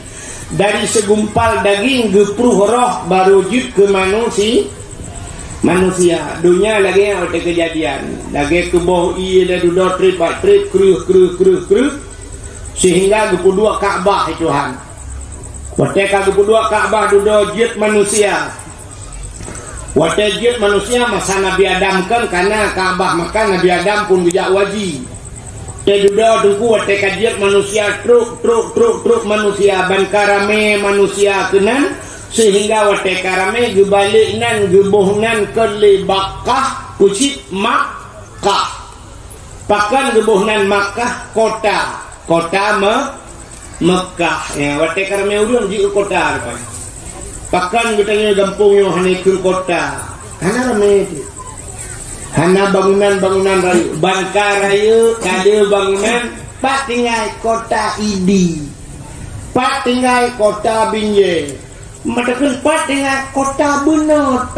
dari segumpal daging geupruh roh baru jeuet keu manusi-, manusia. Donya lagée nyang watée keujadian, lagée keuboh ié lé dudoe treb bak treb, kreueh, kreueh, kreueh, kreueh, sehingga geupeuduek Ka'bah, hai Tuhan. Watée ka geupeuduek Ka'bah dudoe jeuet manusia. Watée jeuet manusia masa Nabi Adam kan, kana Ka'bah maka Nabi Adam pun geujak u haji. Teududoe teungku watée ka jeuet manusia trok, trok, trok, trok manusia ban ka ramé manusia keunan, sehingga watée ka ramé geubalek nan geuboh nan keu lé Bakkah, keucit Makkah. Pakon geuboh nan Makkah? Kota, kota Me-, Mekah. Ya, watée ka ramé ureuëng jeuet u kota rupanya. Pakon geutanyoe gampông nyoe hana keu kota? Hana ramé teuh. Hana bangunan-bangunan rayeuk. Bangka rayeuk, ka deuh bangunan, pat tinggai kota Idi. Pat tinggai kota Binjai. Mata keuh pat tinggai kota Beunot.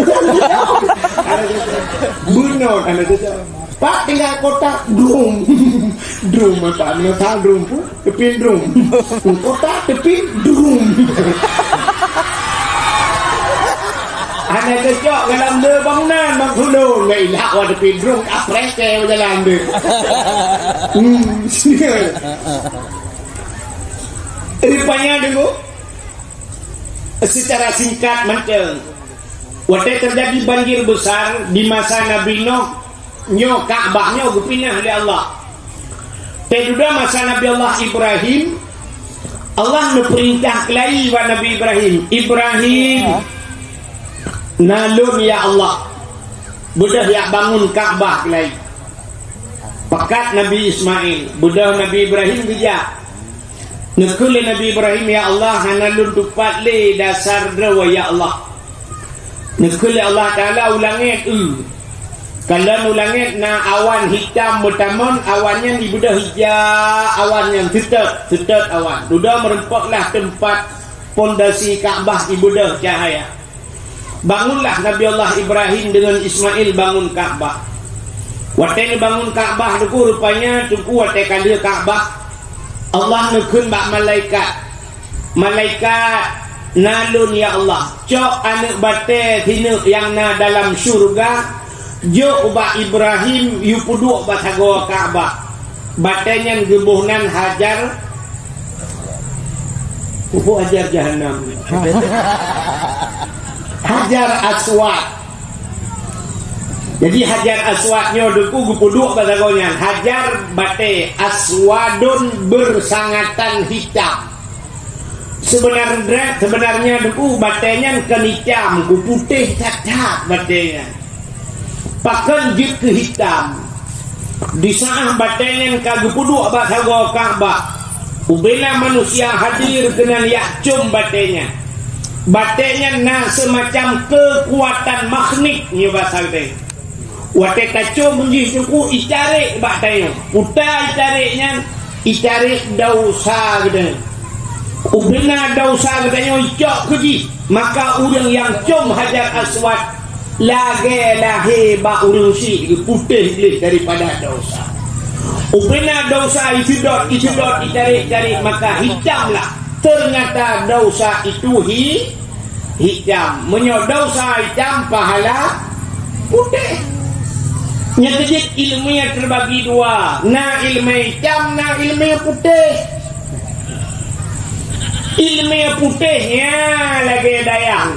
Beunot, aneuk cucu. Pat tinggai kota Drum. Drum apa? Aneuk cucu Drum pun. Teupin Drum. Kota Teupin Drum. Hana cocok dalam le bangunan, Bang Sulung. Nggak ilak wa Teupin Drum, kaprek ke jalan deh. Hmm. Rupanya dulu, secara singkat mantong, watèe terjadi banjir besar di masa Nabi Nuh, nyoe Ka'bah nyoe geupinah lé Allah. Teududa masa Nabi Allah Ibrahim, Allah neupeurintah keulayi bak Nabi Ibrahim, "Ibrahim, na lôn ya Allah, beudôh jak bangun Ka'bah keulayi." Pakat Nabi Ismail, beudôh Nabi Ibrahim geujak. Neukheun lé Nabi Ibrahim, "Ya Allah, hana lôn tupat lé dasar droe, ya Allah." Neukheun lé Allah Taala u langét, eu. Kalon u langét na awan hitam meutamon, awan nyan ibeudôh ija, awan nyan seutôt, seutôt awan. Dudoe meurumpok lah teumpat pondasi Ka'bah ibeudôh cahya. Bangunlah Nabi Allah Ibrahim deungon Ismail bangun Ka'bah. Watèe neubangun Ka'bah teungku, rupanya teungku watèe ka lheueh Ka'bah, Allah neukheun bak malaikat, "Malaikat, na lôn ya Allah, cok aneuk batèe sineuk nyang na dalam syeuruga, jok ubak Ibrahim, yue peuduek bak sagoe Ka'bah." Batèe nyan geuboh nan Hajar, Pupuk Hajar Jahannam. Hajar Aswad. Jadi Hajar Aswad nyoe teungku geupeuduek bak sagoe nyan. Hajar batèe aswadun bersangatan hitam. Sebenarnya, sebenarnya teungku batèe nyan kon hitam, geuputéh that-that batèe nyan. Pakon jeuet keu hitam? Di saat batèe nyan ka geupeuduek bak sagoe Ka'bah, ubena manusia hadir keunan jak com batèe nyan. Batèe nyan na seumacam keukuatan magnet nyoe basa geutanyoe. Watèe tacom jih teungku itarek bak tanyoe. Peue itarek nyan? Itarek desya geutanyoe. Ubena desya geutanyoe icok keu jih, maka ureueng nyang com Hajar Aswad lagèe lahé bak ureueng syik geuputéh gleh daripada desya. Ubena desya iseudot, iseudot, itarek-tarek, maka hitamlah. Ternyata desya itu hi-, hitam. Meunyoe desya hitam, pahala putéh. Nyan keuh jeuet ileumèe teubagi dua. Na ileumèe hitam, na ileumèe putéh. Ileumèe putéh nyan lagèe dayah.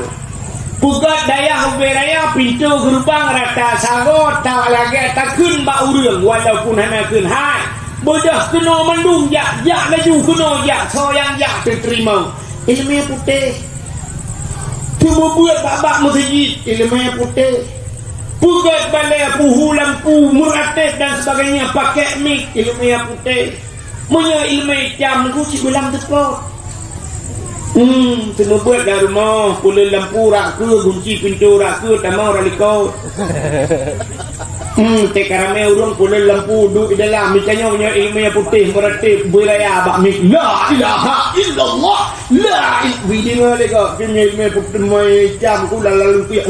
Peugöt dayah ubé raya, pintoe geureubang rata sagoe, ta lagèe takheun bak ureueng, walaupun hana kheun hai. Beudôh keunoe mandum jak, jak laju keunoe jak, soe nyang jak teuteurimong. Ileumèe putéh. Teumeubeuet bak-bak meuseujid, ileumèe putéh. Peugöt balèe, puhu lampu, meuratéb dan sebagainya, pakèk mik, ileumèe putéh. Meunyoe ileumèe hitam, geucit beulam teupot. Hmm, teumeubeuet lam rumoh, peuleueh lampu rhah keue, gunci pintoe rhah keue, tamong rhah likot. Hmm, teuka ramè ureueng peuleueh lampu duek di dalam. Mitanyoe meunyoe ileumèe putéh meuratéb beuraya bak mik, "La ilaha illallah, la il-," bri deungoe lé gob, keuneuk ileumèe putéh, ileumèe hitam, kula lalu piyak.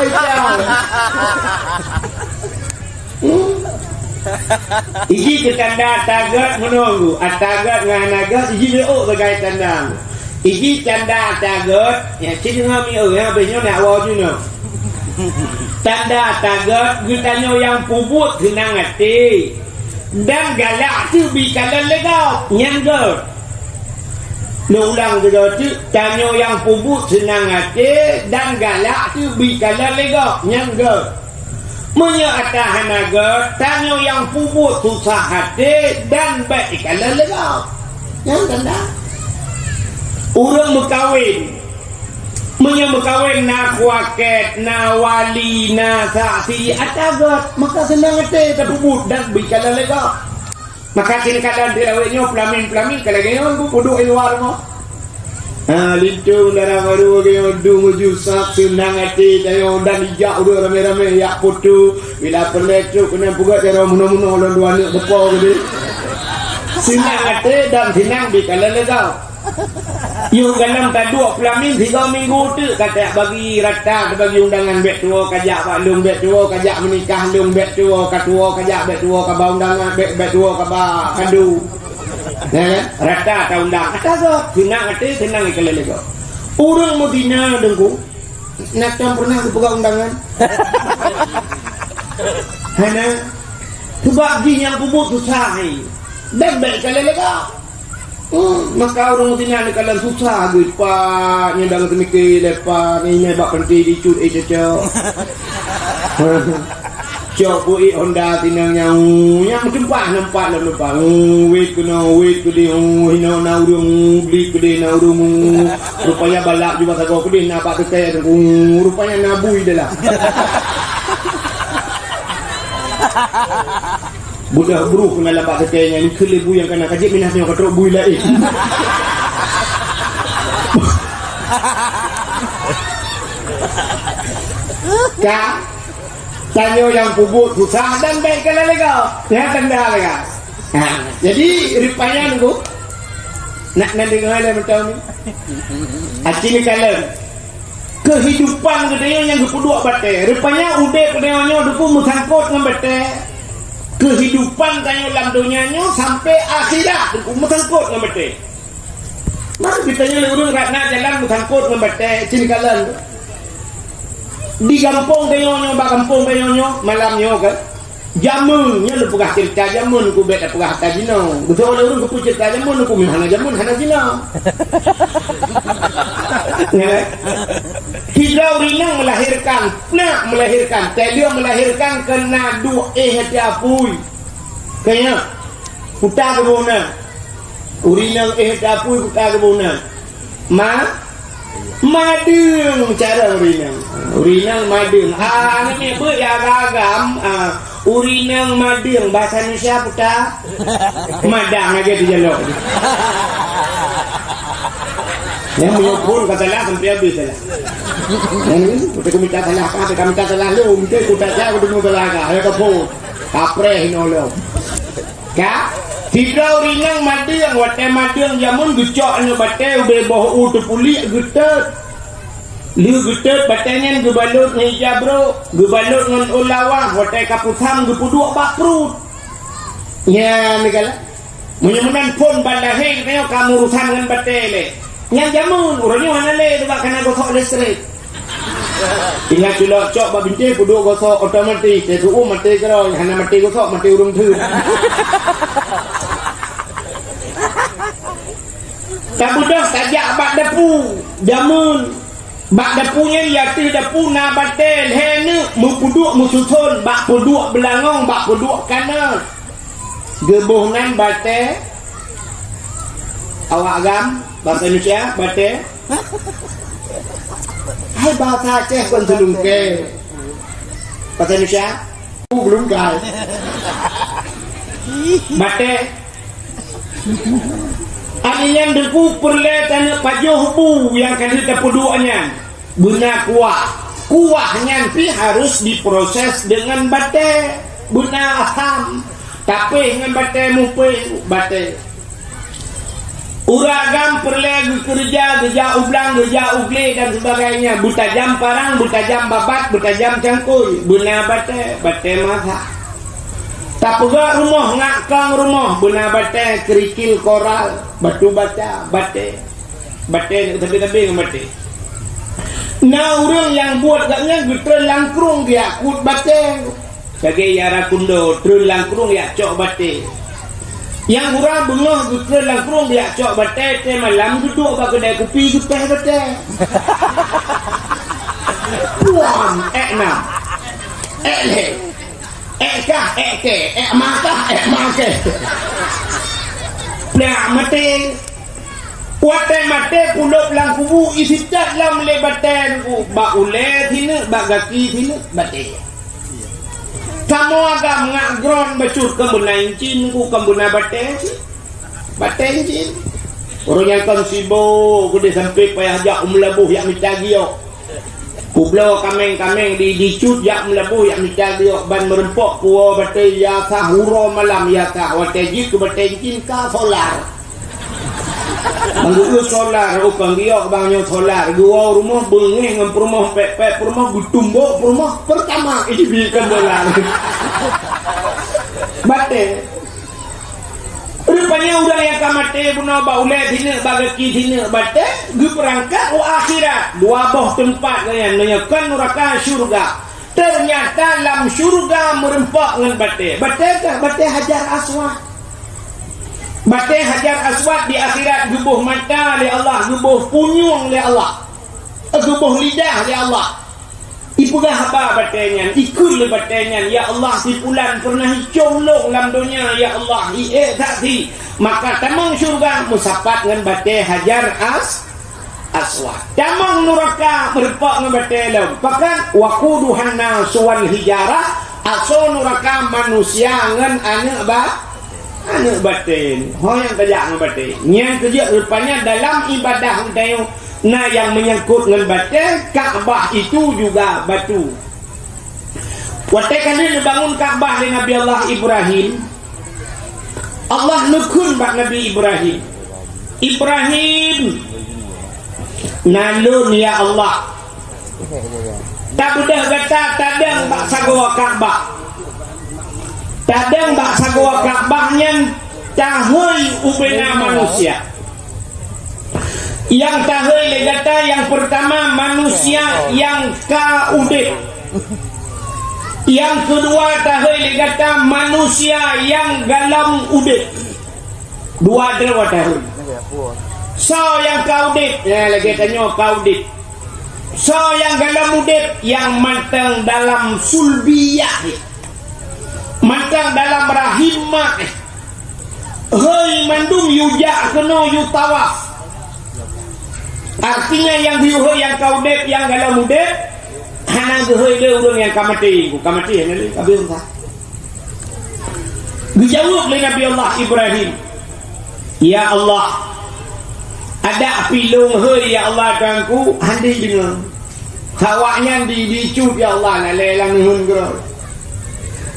Hitam. Iji keu tanda ata göt meunoe, ata göt ngon hana göt, iji leuôk sagai tanda. Iji tanda ata göt, ya, cit deungoe mieu, ya, habéh nyoe nak woe ju nyoe. Tanda ata göt, geutanyoe nyang peubuet seunang até dan galak teuh bri kalon lé gob, nyan göt. Neuulang sigoe teuk, tanyoe nyang peubuet seunang até dan galak teuh bri kalon lé gob, nyan göt. Meunyoe ata hana göt, tanyoe nyang peubuet susah até dan bèk ikalon lé gob. Nyan tanda. Ureueng meukawen, meunyoe meukawen na kuakét, na wali, na saksi, ata göt, maka seunang até tapeubuet dan bri kalon lé gob. Maka keuneuk kalon di lawét nyoe, peulamin-peulamin ka lagèe nyoe, bu, peuduek i luwa rumoh. Ha, linto dara barô geuh nyoe dum uju sab seunang até tanyoe dan ijak ureuëng ramé-ramé yak foto. Bila peureulée trok keunan peugah jaroe meunoe-meunoe lôn dua aneuk beupo geude. Seunang até dan seunang dikalon lé gob. Yoh galom taduek peulamin sigoe minggu teuk ka tajak bagi rata, tabagi undangan, bék tuwoe kajak bak lôn, bék tuwoe kajak meunikah lôn, bék tuwoe ka tuwoe kajak, bék tuwoe kaba undangan, bék, bék tuwoe kaba kado. Nah, rata taundang. Ata gob, seunang até, seunang ikalon lé gob. Ureuëng meuzina deungku, na tom peureunah geupeugah undangan? Hana. Sabab jih nyang peubuet susah hai. Dan bék ikalon lé gob. Hmm, maka ureuëng meuzina neukalon susah geuh, pat nyoe dang teumike lé pat, nyoe bak panti dicut, eh, cocok. Cok bui Honda tinang nyang, nyang meutumpah nampak lom lumpah. Wét keunoe, wét keudeh, hinoe na ureuëng, blik keudeh na ureuëng. Rupanya balak juga sagoe keudeh na bak teukai, rupanya na bui dalam. Budah bruh keunan lam bak teukai nyan, keu lé bui nyang kana kajik minah nyoe ka trok bui laén. Ka? Tanyoe nyang peubuet susah dan bék ikalon lé gob. Nyan tanda lé gob. Ha, jadi rupanya nunggu. Nak na deungoe lé mantong ni. Aci neukalon. Keuhidupan geutanyoe nyang geupeuduek batée. Rupanya udeb geutanyoe nyoe deungon meusangkot ngon batée. Keuhidupan tanyoe lam donya nyoe sampai akhirat deungon meusangkot ngon batée. Maka geutanyoe lé ureuëng rot na jalan meusangkot ngon batée, aci neukalon. Di gampông tanyoe nyoe, bak gampông tanyoe nyoe, malam nyoe kan. Jameun, nyoe lôn peugah ceurita jameun, ku bék tapeugah ata jinoe. Beutôi lé ureuëng keupeue ceurita jameun, ku meuhana jameun, hana jinoe. Ya kan? Sidroe ureuëng inong melahirkan, nak melahirkan, teuh lheueh melahirkan keunan duek éh até apui. Keunya, puta keuboh na. Ureuëng inong éh até apui puta keuboh na. Ma, madeueng cara ureuëng inong. Ureuëng inong madeueng. Ah, nyoe beuet ya agam-agam. Ah, ureuëng inong madeueng, bahasa Indonesia puta. Madang aja di jalok. Yang menyebut kata lah sampai habis lah. Yang ini, kita minta salah, apa, kita minta salah lu, mungkin kita jauh dulu salah, ya, kapok. Kapreh inoe lom. Ka? Sidroe ureuëng inong madeueng, watée madeueng jameun geucok aneuk batée ubé boh u teupuliek geutot. Lheueh geutot batée nyan geubalot ngon ija brok, geubalot ngon ôn lawang, watée ka pusam geupeuduek bak pruet. Nyan neukalon. Meunyoe meunan phon ban lahé geutanyoe ka meurusan ngon batée lé. Nyan jameun, uroe nyoe hana lé, dubak kana gosok listrik. Tinggai culok cok bak bintéh peuduek gosok otomatis, teuh tu'uem maté keudroe, hana maté gosok, maté ureuëng theun. Tabeudôh tajak bak dapu, jameun. Bak dapu nyan, di ateueh dapu na batée lhée neuk meupeuduek meususon, bak peuduek beulangong, bak peuduek kanot. Geuboh nan batée, awak agam, bahasa Indonesia, batée. Hai bahasa Aceh kon seulungkée. Bahasa Indonesia, seulungkée. Batée. Aneuk nyan deungon peureulée taneuk pajoh bu nyang ka lheueh tapeuduek nyan. Beuna kuah. Kuah nyan pih harus diproses deungon batée. Beuna asam. Tapéh ngon batée, mupéh batée. Ureuëng agam peureulée geukeureuja, geujak u blang, geujak u glé dan sebagainya. Beutajam parang, beutajam babat, beutajam cangkôi. Beuna batée, batée masak. Tapeugöt rumoh ngat kong rumoh, beuna batée, kerikil, koral, batu bata, batée. Batée sabe-sabe ngon batée. Na ureuëng nyang buet gobnyan geutreun lam krueng geujak kut batée. Lagée Yara Kundo treun lam krueng jak cok batée. Nyang gura beungoh geutreun lam krueng jak cok batée, watée malam geuduek bak keudai kupi geupéh batée. Puan, ék nam, ék lhée, ék kah, ék kée, ék ma kah, ék ma kée. Plak maté. Watée maté pulop lam kubu, isitat lom lé batée nunggu, bak ulée sineuk, bak gaki sineuk batée. Kamoe agam ngat gron bacut, kon beuna incin nunggu, kon beuna batée cit. Batée incin. Ureueng nyang kon sibok keudeh sampai payah jak u Meulaboh jak mita giok. Kubloe kaméng-kaméng di, di cut jak Meulaboh jak mita giok ban meureumpok kuwoe batée ya sah uroe malam ya sah watée jeuet keu batée cin ka solar. Ban geupeue solar, oh, kon giok bang nyoe solar. Geuwoe rumoh beungéh ngon peurumoh pek-pek peurumoh geutumbok peurumoh pertama ibi kon solar. Batée. Rupanya ureueng nyang ka maté bunoe bak ulée sineuk bak gaki sineuk batée geubeurangkat u akhirat. Dua boh teumpat nyan, meunyoe kon nuraka syeuruga. Teunyata lam syeuruga meureumpok ngon batée. Batée ka batée Hajar Aswad. Batée Hajar Aswad di akhirat geuboh mata lé Allah, geuboh punyueng lé Allah, geuboh lidah lé Allah. Ipeugah haba batée nyan, ikheun lé batée nyan, "Ya Allah, si pulan peureunah icong lôn lam donya, ya Allah, i ék saksi." Maka tamong syeuruga meusapat ngon batée Hajar As-, Aswad. Tamong nuraka meureumpok ngon batée lom. Pakon? "Waquduhan nasu wal hijarah", asoe nuraka manusia ngon aneuk ba-, aneuk batée. Ho nyang tajak ngon batée. Nyang keujeuet rupanya dalam ibadah geutanyoe na nyang meunyangkot ngon batée, Ka'bah itu juga batu. Watée ka lheueh neubangun Ka'bah lé Nabi Allah Ibrahim, Allah neukheun bak Nabi Ibrahim, "Ibrahim, na lôn ya Allah." Tabeudôh gata tadong bak sagoe Ka'bah. Tadong bak sagoe Ka'bah nyan tahôi ubena manusia. Nyang tahôi lé gata nyang peurtama manusia nyang ka udeb. Nyang keudua tahôi lé gata manusia nyang galom udeb. Dua droe tahôi. Soe nyang ka udeb? Ya, lagée tanyoe ka udeb. Soe nyang galom udeb? Nyang mantong dalam sulbiyah. Mantong dalam rahim mak. Hôi mandum yue jak keunoe yue tawaf. Artinya nyang geuyue hôi nyang ka udeb, nyang galom udeb, hana geuhôi lé ureueng nyang ka maté. Ka maté hana lé, ka beuh sa. Geujaweueb lé Nabi Allah Ibrahim, "Ya Allah, adak pih lôn hôi ya Allah Tuhanku, hana deungoe." Awaknyan di, di cut ya Allah, lalée lam nihon keudroe.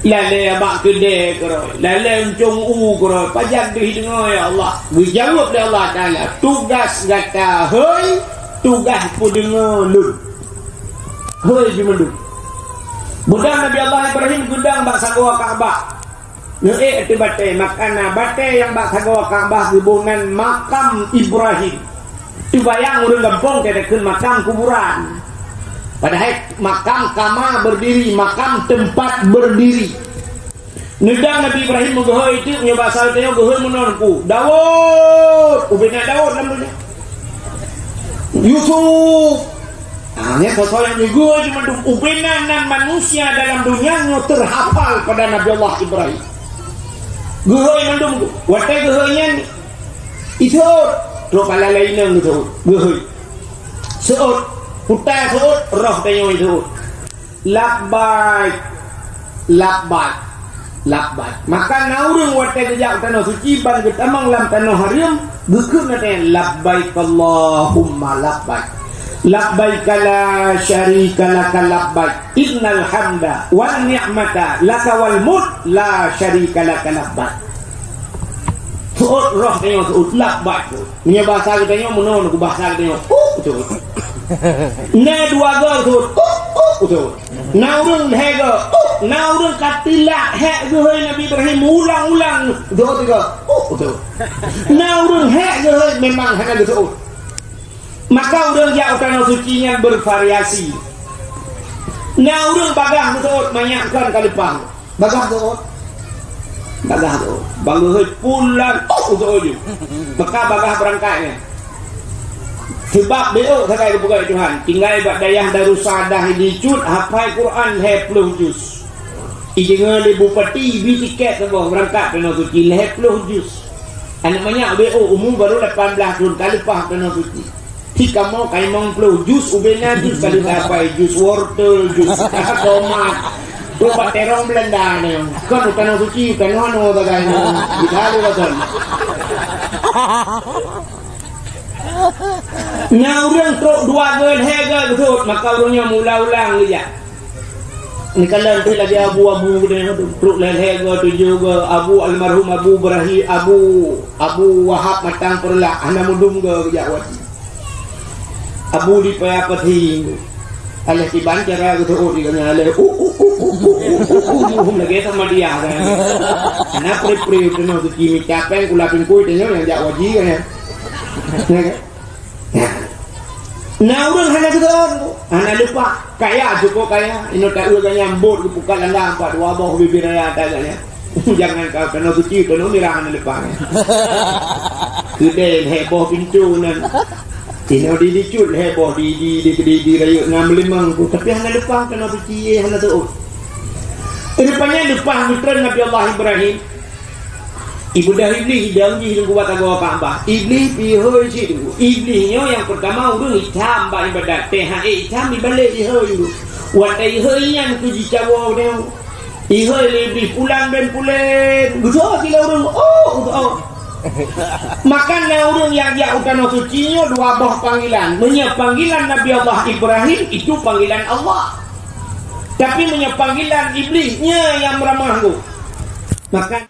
Lalée bak keudée keudroe, lalée uncong u keudroe, pajan deuh deungoe ya Allah. Geujaweueb lé Allah Taala, "Tugaih gata hôi, tugaih peudeungoe lôn." Hôi jimeudu. Beudang Nabi Allah Ibrahim geudang bak sagoe Ka'bah. Neuék ateueh batée, maka na batée nyang bak sagoe Ka'bah geuboh nan makam Ibrahim. Teubayang ureueng gampông ka takheun makam kuburan. Padahai makam kama berdiri, makam tempat berdiri. Neudang Nabi Ibrahim meugeuhôi teuk nyoe basa teuh geuhôi meunan ku. Daud, ubena Daud lam donya. Yusuf. Ah, nyan soe-soe nyang geuhôi mandum ubena nan manusia dalam donya nyoe terhafal pada Nabi Allah Ibrahim. Geuhôi mandum, watée geuhôi nyan iseuôt, trok pala laén nyan geuhôi. Geuhôi. Seuôt, kuta seuôt, roh tanyoe iseuôt. Labbaik, labbaik, labbaik. Maka na ureuëng watée geujak u tanoh suci ban geutamong lam tanoh hareuem, geukheun lagée nyan, "Labbaik Allahumma labbaik. Labbaik la syarika laka labbaik. Innal hamda wan ni'mata laka wal mulk la syarika laka labbaik." Seuôt roh tanyoe seuôt, labbaik seuôt. Meunyoe basa geutanyoe meunoe, nyoe basa geutanyoe, "Uh," seuôt. Na dua goe seuôt, "Uh, uh," seuôt. Na ureuëng lhée goe, "Uh," na ureuëng ka teulak hék geuhôi Nabi Ibrahim ulang-ulang, seuôt tiga, "Uh," seuôt. Na ureuëng hék geuhôi memang hana geuseuôt. Maka ureuëng jak u tanoh suci nyan bervariasi. Na ureuëng bagaih meuseuôt manyak kon ka leupah. Bagaih seuôt. Bagaih seuôt. Ban geuhôi pulan, oh, seuôt ju. Maka bagaih beurangkat nyan. Sabab beuôt sagai geupeugah Tuhan. Tinggai bak dayah Darussadah di Cut, hafai Quran lhée ploh juz. Ideungoe lé bupati, ibi tiket saboh beurangkat tanoh suci lhée ploh juz. Aneuëk manyak beuôt umu barô lapan blaih thon ka leupah tanoh suci. Di kamoe ka limong ploh juz, ubena juz ka lheueh hafai, juz wortel, juz tomat. Tu bak terong Belanda nyoe. Kon u tanoh suci, u tanoh anu sagai nyoe. Di kalu ka kon. Na ureuëng trok dua goe lhée goe beutôi, maka ureuëng nyoe meuulang-ulang geujak. Neukalon pih lagée abu-abu geude nyoe, trok lhée-lhée goe, tujoh goe, Abu almarhum Abu Ibrahim, Abu, Abu Wahab Matang Peureulah, hana meudum goe geujak wati. Abu Lipaya Peuthi. Alah kiban cara geuteuôt di gobnyan, alah, uh, uh, uh, lagée sama dia kan. Hana pri-pri keunoe suci mita péng kula pingkui tanyoe nyang jak wati kan. Na ureuëng hana keudroe, hana leupah. Kaya, cukup kaya. Inoe taeu gobnyan bot geupukat landa empat dua boh bibir raya ata gobnyan. Jangan kau keunoe suci, keunoe mirah hana leupah. Keudeh lhée boh pintoe nan. Inoe di dicut lhée boh di, di, di, di, di rayeuk na meulimong tu. Tapi hana leupah keunoe suci, hana teuôt. Rupanya leupah geutreun Nabi Allah Ibrahim. Ibeudôh Iblih idong jih teungku bak tagoe Ka'bah. Iblih pih ihôi cit teungku. Iblih nyoe nyang peurtama ureuëng itam bak iébadat. Teuh han ék itam ibalek ihôi teungku. Watée ihôi nyan keu jicawoe nyoe. Ihôi lé Iblih pulan ben pulen. Beutôi sila ureuëng. Oh, beutôi. Maka na ureuëng nyang jak u Tanoh Suci nyoe dua boh panggilan. Meunyoe panggilan Nabi Allah Ibrahim, itu panggilan Allah. Tapi meunyoe panggilan Iblih, nyan nyang meuramah teungku. Maka